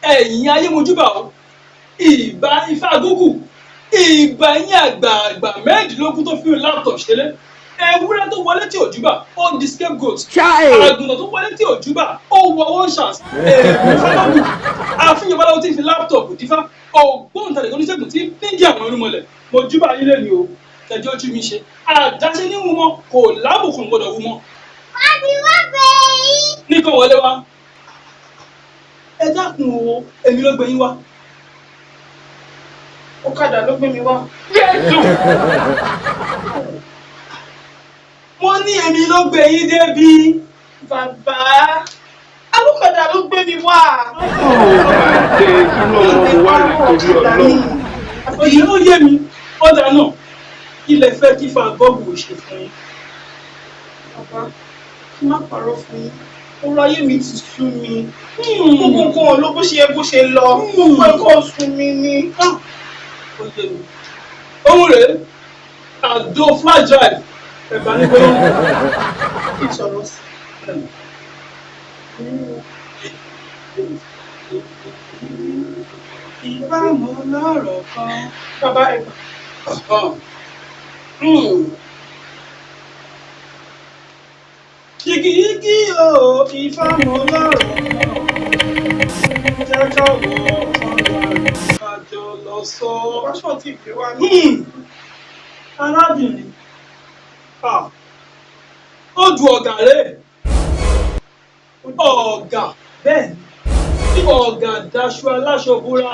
Ẹ̀yin ayé, mojúbà o. Ìbà Ifá Gúgù, ìbà yín àgbààgbà 16 tó fi laptop ṣẹlẹ̀. Ewúrẹ́ tó wọlé tí ò júbà, ó di scapegoat. Àgùntàn tó wọlé tí ò júbà, ó wọ one chance. Èmi fọlọ́gù àfihàn babaláwo tí ń fi laptop dífá, ògbóǹtarìgì oníṣègùn tí ń fíngì àwọn irúnmọlẹ̀, mo júbà yín lẹ́nu o. Tẹ̀jọ́ ojú mi ṣe àdáṣe ní wúmọ́ kò lábùkún gbọ́dọ̀ wúmọ́. Wọ́n ti wá pè yín. Ní kò wọlé wá. Ẹ dákun o, èmi ló gbé yín wá. Ọ̀kadà ló gbé mi wá. Jésù! Mo ní èmi ló gbé yín débi. Bàbá, alúkọ̀dà ló gbé mi wá. Òye ló yé mi, ọ̀dà náà, ilẹ̀ fẹ́ kí fa gọ́ọ̀gù ṣe fún yín. Bàbá, kí má parọ́ fún yín. Ọ̀rọ̀ ayé mi ti sú mi. Gbogbo nǹkan ò lọ bó ṣe yẹ bó ṣe lọ. Gbogbo nǹkan sú mi ni. Ó yé mi. Ohun rèé, àdó flash drive, ẹ̀bà ní gbólóhùn. Kí n sọ̀rọ̀ sí. Ìbámu lọ́rọ̀ kan. Bàbá, ẹ̀gbọ́n. Yìgìyìgì o, Ifá mo lọ́rọ̀ kan. Jẹ́ ká wọ ọ̀rọ̀ kájọ lọ sọ. Bàbá, ṣọ́ ti gbé wá ní. Arábìnrin, ó ju ọ̀gá rẹ̀. Ọ̀gá bẹ́ẹ̀ ni, ọ̀gá daṣọ aláṣọ búra.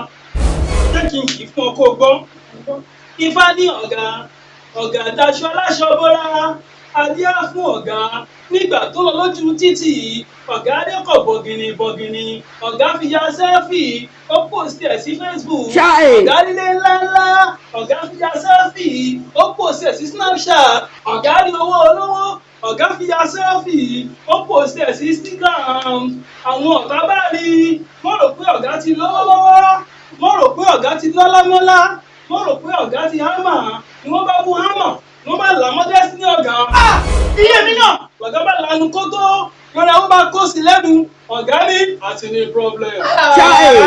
Jẹ́ kí n kì í fún ọ kó o gbọ́. Ifá ní ọ̀gá, ọ̀gá daṣọ aláṣọ búra. Adíá fún ọ̀gá nígbà tó lọ lójú títì, ọ̀gá adékọ̀ bọ̀gìnì bọ̀gìnì, ọ̀gá fi ya selfie, ó post ẹ̀ sí Facebook. Ọ̀gá nílé ńláńlá, ọ̀gá fi ya selfie, ó post ẹ̀ sí Snapchat. Ọ̀gá ní owó olówó, ọ̀gá fi ya selfie, ó post ẹ̀ sí Instagram. Àwọn ọ̀tá bá rí i, wọ́n rò pé ọ̀gá ti lówó lọ́wọ́, wọ́n rò pé ọ̀gá ti lọ́lá mọ́lá, wọ́n rò pé ọ̀gá ti hámà ni. Wọ́n bá mú hámà, wọ́n bá là mọ́ destiny ọ̀gá. Iye mi náà. Ọ̀gá bá lanu kótó, lọ́dà wọ́n bá kó sí lẹ́nu. Ọ̀gá ní àti ní problem.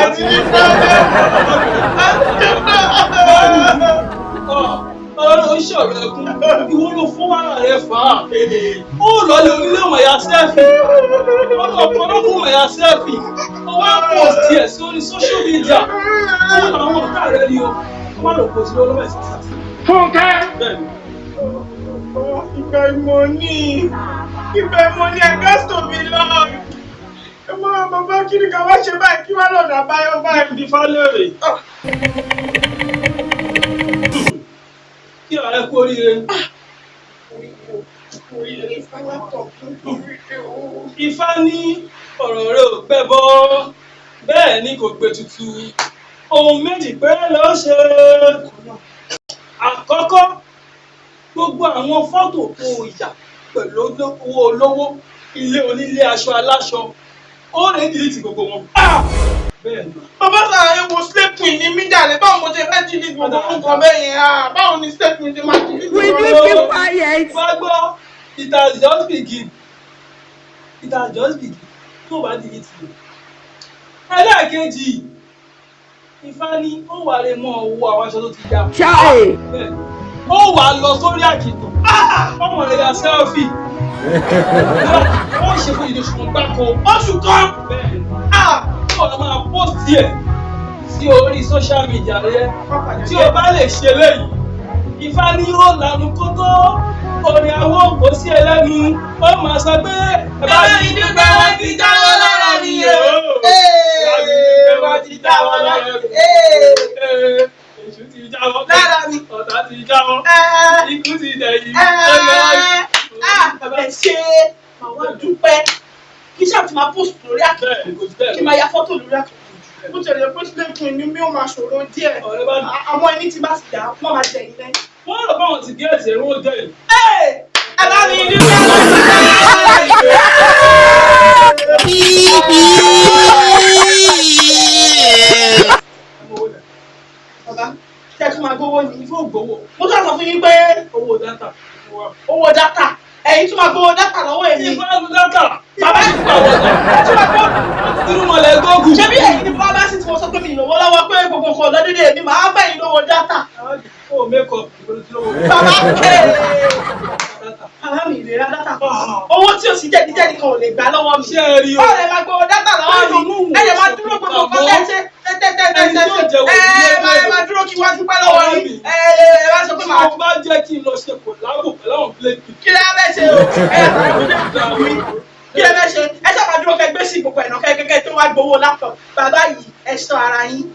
Àti ní problem. Ọ̀rọ̀ ń ṣọ̀rọ̀ ẹkún, ìwọ ló fún wàrà rẹ fà á. Ó lọ lé onílé ọmọ ya selfie, ọ̀pọ̀lọpọ̀ ọmọ ya selfie, ó wá post ẹ̀ sí orí social media. Ó wà láwọn ọ̀tá rẹ ni o, ó wà lọ post lọ́wọ́ ẹ̀ sí. Fúnkẹ́. Bẹ́ẹ̀ni. Ìgbà ìmọ̀ ni, ìgbà ìmọ̀ ni, I got to be loved. Ẹ máa bàbá, kí ni ká wá ṣe báyìí? Kí wá lọ́nà àbáyọ báyìí? Bí falẹ́rè. Kí ọ̀rẹ́ kú oríire. Ifá ní ọ̀rọ̀ rẹ ò gbẹ́bọ, bẹ́ẹ̀ ni kò gbé tutù. Ohun méjì péré ló ṣe. Àkọ́kọ́, gbogbo àwọn fọ́tò tó yà pẹ̀lú owó olówó, ilé onílé, aṣọ aláṣọ, ó lè delete gbogbo wọn. Bẹ́ẹ̀ ni. Bàbá sàrà, ewo slave queen ni mí jàre. Báwo mo ṣe fẹ́ delete gbogbo nǹkan bẹ́ẹ̀ yẹn? Báwo ni slave queen ṣe máa delete? Will you keep quiet? Wá gbọ́, it has just begin. It has just begin. Tó o bá delete rẹ̀. Ẹlẹ́ẹ̀kejì, Ifá ní ó wà lè mọ owó àwọn aṣọ tó ti ya. Bẹ́ẹ̀ ni. Ó wà lọ sórí àkìtàn. Ọmọ rẹ̀ ya selfie. Ó ṣe fún ìdí oṣù kan gbáko. Oṣù kan? Bẹ́ẹ̀ ni. Ó lọ máa post ẹ̀ sí orí social media rẹ. Tí o bá lè ṣe léyìí, Ifá ní yóò lanu kótó, orin àwọn kò sí ẹlẹ́nu, ó máa sọ pé ẹ bá mi dúpẹ́, wọ́n ti jáwọ́ lára mi o. Ẹ bá mi dúpẹ́, wọ́n ti jáwọ́ lára mi. Èṣù ti jáwọ́ lára mi. Ọ̀tá ti jáwọ́, ikú ti dẹ̀yìn. Bàbá, ẹ ṣe, màá wá dúpẹ́. Kí ṣáà ti máa post lórí àkìtàn, kí máa ya fọ́tò lórí àkìtàn. Bó tilẹ̀ jẹ́ pé slave queen ni mi, ò máa ṣòro díẹ̀. Ọ̀rẹ́ bá Àwọn ẹni tí bá sì dá, wọ́n máa jẹ ilẹ̀. Wọ́n rò báwọn ti gẹ́ẹ̀tì ẹ̀rọ jẹ́ yìí. Ẹ bá mi dúpẹ́, wọ́n ti jáwọ́ lára mi. Bàbá, ṣé ẹ tún máa gbowó ni? Ifá ò gbowó. Mo tún àsọ fún yín pé owó data. Owó data, ẹ̀yin tún máa gbowó data lọ́wọ́ èmi. Ifá lu data. Bàbá, Ifá wọ̀ ẹ tún máa gbowó. Irúnmọlẹ̀ gógùn. Ṣé bí ẹ̀yin ni bàbá sì Bàbá ẹ̀, bàbá mi lè ra data. Owó tí o sì jẹ̀díjẹ̀dí kan ò lè gbà lọ́wọ́ mi. Ṣé ẹ rí o? Báwo lẹ máa gbowó data lọ́wọ́ mi? Ẹ lè máa dúró gbogbo nǹkan tẹ́ ṣe tẹ́tẹ́tẹ́tẹ́. Ẹni tí ó jẹ́ Ẹ òbí máa ẹ máa dúró kí wá dúpẹ́ lọ́wọ́ yín. Ẹ ẹ wá sọ pé Tí màá o bá jẹ́ kí n lọ ṣe kòlábò pẹ̀lú àwọn plate. Kí lẹ fẹ́ ṣe o? Ẹ kí lẹ fẹ́ ṣe? Ẹ sábà dúró kẹ gbé sí gbogbo ẹ̀nà kẹ́kẹ́kẹ́ tó wá gbowó laptop. Bàbá yìí, ẹ ṣọ́ ara yín,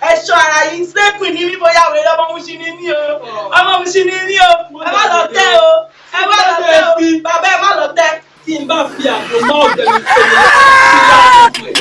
ẹ ṣọ́ ara yín. Sẹ́kù ní mí, bóyá wèrè ọmọ mi ṣì ní mí o, ọmọ mi ṣì ní mí o. Ẹ má lọ tẹ́ o, ẹ má lọ tẹ́ o, bàbá, ẹ má lọ tẹ́. Tí n bá fi àpò mọ́ ọ̀dẹ̀ mi tó lọ sí láàbù ẹ̀.